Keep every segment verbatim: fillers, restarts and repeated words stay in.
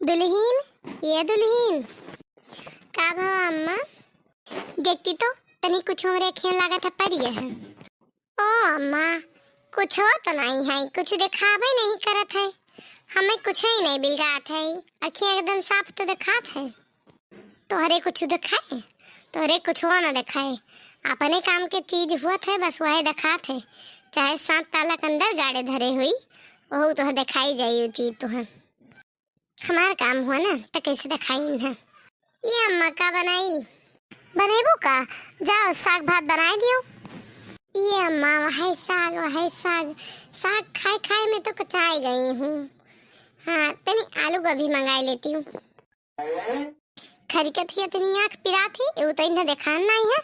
दुलहिन, ए दुलहिन। का भवा अम्मा? देखती तो, तनी कुछ हमरे अखियन लागत है परि गए हैं। ओ अम्मा, कुछो तो नाहीं है, कुछ देखाबे नहीं करत है, हमें कुछ ही नहीं बिलगात है, अखियाँ एकदम साफ तो देखात है। तोहरे कुछ देखाए? तोहरे कुछो ना देखाए, अपने काम के चीज हुअत है, बस वह देखात है, चाहे सात ताला के अंदर गाड़े धरे हुई, वहू तोह देखाई जाई वो चीज तोह। हमार काम हुआ ना, त कैसे देखाई इन्हें? ए अम्मा, का बनाई? बनेबू का? जाओ, साग भात बनाए दियो। ए अम्मा, वही साग, वही साग, साग खाए खाए में तो कचाए गई हूँ। हाँ, तनी आलू गोभी मंगाए लेती हूँ। खरिकत ही इतनी आँख पिरात ही, उ तो इन्हें देखान नाहीं है,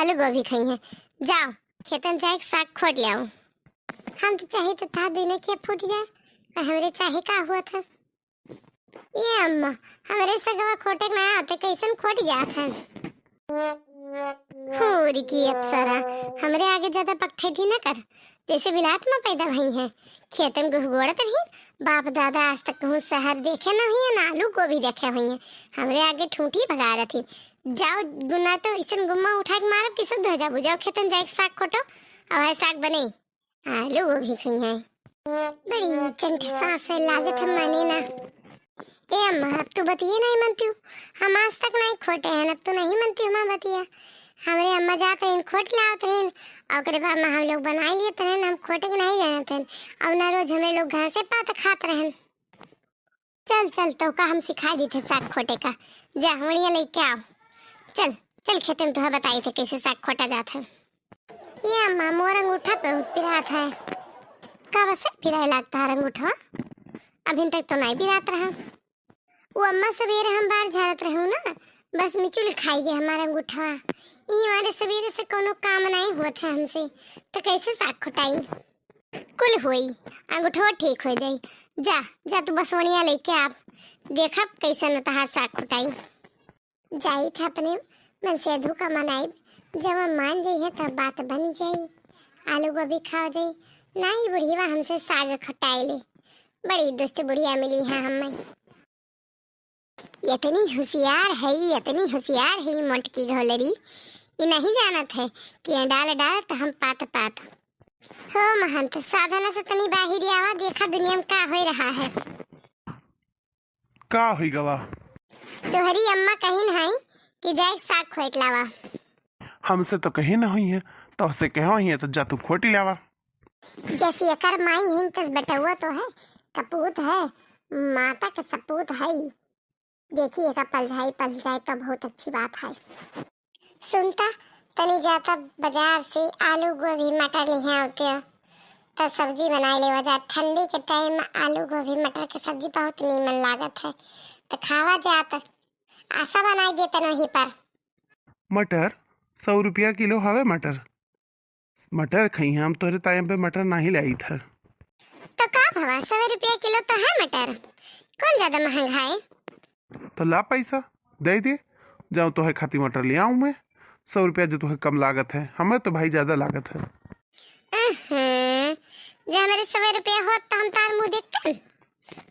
आलू गोभी खाई है। जाओ, खेतन जाए के साग खोट ले आओ। हम तो चाहे तो था दुने के फूट जाए, पर हमरे चाहे का हुआ था? ए अम्मा, हमरे सगवा खोटे के ना आते, कैसन खोट जात है? होरी की अप्सरा, हमरे आगे ज्यादा पकठैठी न कर, जैसे बिलात में पैदा भई है। खेतन गुहगोड़त रही, बाप दादा आज तक कहूँ शहर देखे न हुई है, ना आलू गोभी देखे हुई है। हमरे आगे ठूठी भगा रही। जाओ, दुना तो इसन गुम्मा उठा के मारब कि शुद्ध हो जाबू। जाओ खेतन जाए के साग खोटो, और है साग बने। आलू गोभी खइहैं। बड़ी चंट सास है, लागत है माने ना। ए अम्मा, अब तू बतिये नहीं मनती हूँ। हम आज तक नहीं खोटे हैं, अब तू नहीं मनती हूँ हमार बतिया। हमरे अम्मा जात रहीन, खोट लावत रहीन, और ओकरे बाद में हम लोग बनाई लेत रहीन, हम खोटे के नहीं जानत रहीन। और ना रोज हमरे लोग घासे पात खात रहेन। चल, चल, तोहका हम सिखाई देत है साग खोटे का। जा, वणिया लेके आओ। चल, चल, खेते में तोहे बताई थे कैसे साग खोटा जात है। ए अम्मा, मोर अंगूठा बहुत पिरात है। का बस पिराए लागत है अंगूठवा? अभी तक तो नहीं पिरात रहा। वो अम्मा, सवेरे हम बार झाड़त रहूँ ना, बस मिचुल खाई गए हमारा अंगूठवा। ई हमारे सवेरे से कोनो काम नहीं होत है हमसे, तो कैसे साग खोटाई? कुल होई, अंगूठवा ठीक हो जाई। जा, जा तू बसवनिया लेके आप, देखब कैसे न तहार साग खुटाई। जाई था अपने मनसेधु का मनाई, जब हम मान जाई है तब बात बन जाई, आलू गोभी खा जाई। ना ही बुढ़िया हमसे साग खटाई ले, बड़ी दुष्ट बुढ़िया मिली है हमें। इतनी होशियार है, इतनी होशियार है मोटकी घोलरी, ये नहीं जानत है कि डाल डाल तो हम पात पात। हो महंत, साधना से तनी बाहिर आवा, देखा दुनिया में का हो रहा है। का होई गवा? तोहरी अम्मा कहिन है कि जाए साग खोट लावा। हमसे तो कही ना हुई है, तोहसे कहे हुई है तो जा तू खोटी लावा। जैसी एकर माई हिन तस बेटउआ तो है, कपूत है, माता के सपूत है। देखी एका पलझाई पलझाई तो बहुत अच्छी बात है। सुनता, तनी जाता बाजार से आलू गोभी मटर लिहे आवते, तो सब्जी बनाए लेवा जा। ठंडी के टाइम में आलू गोभी मटर के सब्जी बहुत नीमन लागत है, तो खावा जात। आशा बनाई दे तन वहीं पर। मटर सौ रुपया किलो हवे मटर। मटर खइहैं, हम तोहरे ताई पे मटर नाहीं लाइत है। तो का भवा, सौ रुपया किलो तो है मटर, कौन ज्यादा महंगा है? तो ला पैसा, दे दे, जाओ तोहे खातिर मटर ले आऊं मैं। सौ रुपया जो तोहे कम लागत है, हमें तो भाई ज्यादा लागत है। अहं, जे हमरे सौ रुपया होत तो हम तार मुंह देखतन,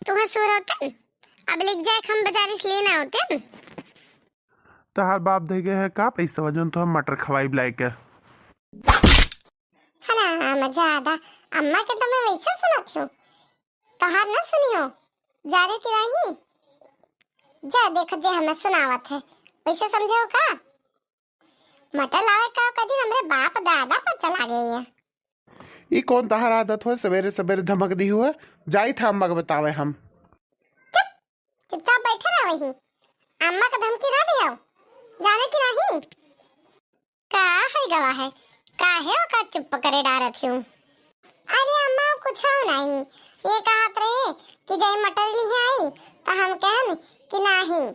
तुहे सूर होतन, अब लेके जाए हम बाजारी से लेना होतन। तहार बाप दे गए है का पैसा, जौन तोहर मटर खवाई बुलाए के? हराम ज्यादा, अम्मा के तो मैं वैसे सुनत हूँ, तोहार ना सुनी हो, जाने की नहीं। जा देख जे हमें सुनावत है, वैसे समझे हो का? मटर लावे का कदी हमरे बाप दादा पर चला गई है। ई कौन तहार आदत हो, सवेरे सवेरे धमक दी हुआ? जाई था अम्मा के बतावे हम। चुप, चुपचाप बैठे रह वहीं। अम्मा का धमकी ना दियो, जाने की नहीं। का है गवा है, काहे ओका चुप करे डारत हूँ? अरे अम्मा, कुछ नहीं, ये कहत रहे कि जाई मटर लिहे आई, तो हम कहन कि नहीं,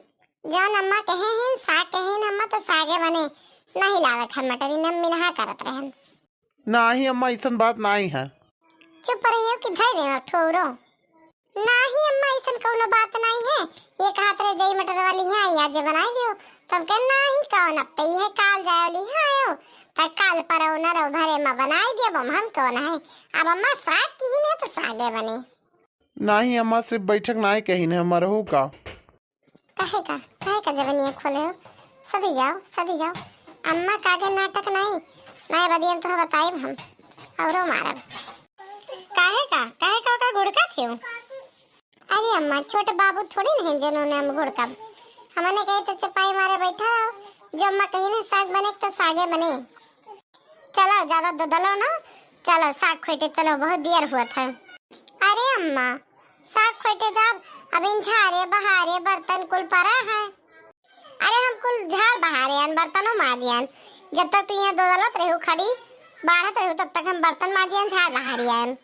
जौन अम्मा कहे हिन, साग कहे हिन अम्मा, तो सागे बने, नहीं लावे खान मटर, इन्हें मिनहा करत रहन। नाही अम्मा, ऐसन बात नाही है। चुप रहियो कि धई देव ठोरो। नाही अम्मा, ऐसन कौनो बात नाही है। ये कहत रहे, "जई मटर वाली है, या जे बनाई दियो।" तब कहे, "नाही, कौन अब तई है, काल जायो ली है आयो। तब काल परो न रहो, भरे में बनाई दियो, अब हम कौन है। अब अम्मा साग की ही नहीं तो सागे बने।" नाही अम्मा, सिर्फ बैठक नाही कही न, मरहू का। काहे का, काहे का जबनिया खोले हो? सदी जाओ, सदी जाओ। अम्मा का आगे नाटक नहीं, मैं बदियन तो बताइब हम, औरो मारब। काहे का, काहे का, का गुड़का थे हो? अरे अम्मा, छोट बाबू थोड़ी नहीं जिन्होंने हम गुड़का। हमने कही तो चपाई मारे बैठा रहो, जो अम्मा कही ना साग बने तो सागे बने। चलो, ज्यादा ददलो ना, चलो साग खोटे चलो, बहुत देर हुआ था। अरे अम्मा, साग खोटे जाब, अब इन झारे बहारे बर्तन कुल परा है। अरे हम कुल झाड़ बहारे आन, बर्तनों माजियान। जब तक तू यहाँ ददलत रहू खड़ी, बाढ़त रहू, तब तक हम बर्तन माजियान, झाड़ बहारियान।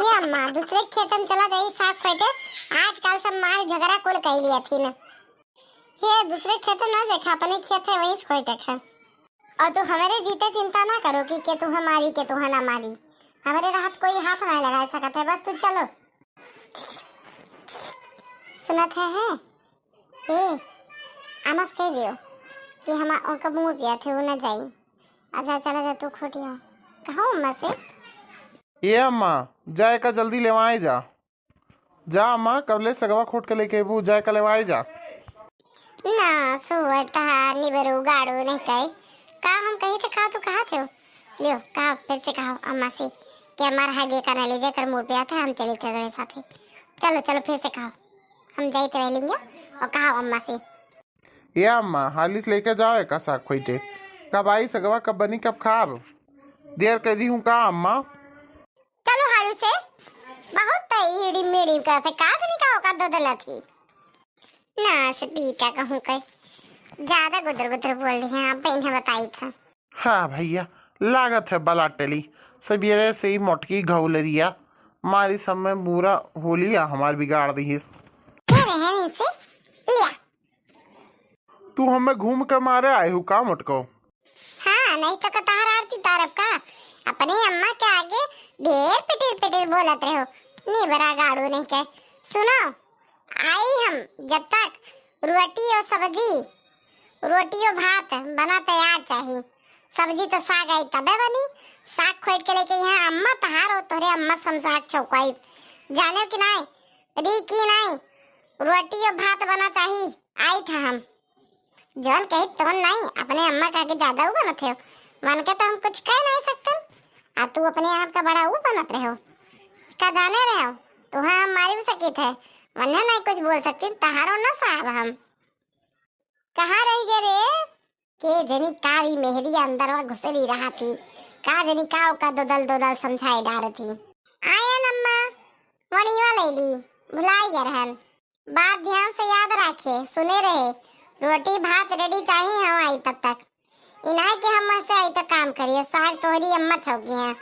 ये अम्मा, दूसरे खेत में चला जाई साग खोटे। आजकल सब मार झगड़ा कुल कई लिया थी ना। ये दूसरे खेत में ना देखा, अपने खेत है वहीं से खोटे है। और तू हमारे जीते चिंता ना करो कि के तू हमारी, के तू ना मारी। हमारे रहत कोई हाथ नहीं लगा सकत है, बस तू चलो। सुनत है, है? ए, अम्मा से कह दियो कि हम उनका मुंह पिया थे, वो ना जाई। अच्छा, चला जा तू खोटिया। कहो अम्मा से। ए अम्मा, जाए का जल्दी लेवाए जा। जा अम्मा, कबले सगवा खोट के लेके अबू, जाए का लेवाए जा। ना, सुअर तहार निबरू गाड़ू नहीं कहे। का हम कही थे, का तू कहा थे? लियो, कहा, फिर से कहा अम्मा से कि हमारा हाथ देखा ना ले जाए कर मुंह पिया था, हम चले थे तेरे साथे। चलो, चलो, फिर से कहा। हम जाइत रह लेंगे और कहा अम्मा से। ए अम्मा, हाली से लेके जाओ एका साग खोइटे। कब आई सगवा, कब बनी, कब खाब? देर कर दी हूँ का अम्मा? चलो हाली से, बहुत तो ईड़ी मीड़ी करत है, का जनी का ओका दो दला थी। ना से बेटा कहूँ के, ज्यादा गुदर गुदर बोल रही हैं आप, बहन बताई था। हाँ भैया, लागत है बलाटली। सबेरे से ही मोटकी घौलरिया मारी सब में बुरा होलिया हमार बिगाड़ दिहिस। क्या रहे इनसे? लिया। तू हमें घूम के मारे आए हो का मोटको? हाँ, नहीं तो का तहर आरती तारब का? अपनी अम्मा के आगे ढेर पिटिर पिटिर बोलत रहो। निबरा गाड़ू नहीं के। सुनो, आई हम जब तक रोटी और सब्जी, रोटी और भात बना तैयार चाही। सब्जी तो साग आई तबे बनी। साग खोट के लेके यहाँ अम्मा तहार हो, तोहरे अम्मा से हम साग छौकाई। जाने कि नाई, री की नाई, रोटी और भात बना चाही। आई था हम। जौन कही तौन नाई, अपने अम्मा का आगे ज्यादा ऊ बनत है। मन के तो हम कुछ कह नहीं सकते, आ तू अपने आप का बड़ा ऊ बनत रहो। का जाने रहो, तुहा हम मारी भी सकित है, वन्ने नहीं कुछ बोल सकती, तहारो ना साहब हम। कहाँ रह गए रे? के जनी का भी मेहरी अंदरवा घुसली रहा थी, का जनी का ओका दोदल दोदल समझाए डार थी। आयन अम्मा, वणीवा ले ली, भुलाई गए रहन। बात ध्यान से याद रखे, सुने रहे, रोटी भात रेडी चाही हम आई तब तक। इनाय के हम से आई तो काम करिए, साग तोहरी अम्मा छौकी हैं।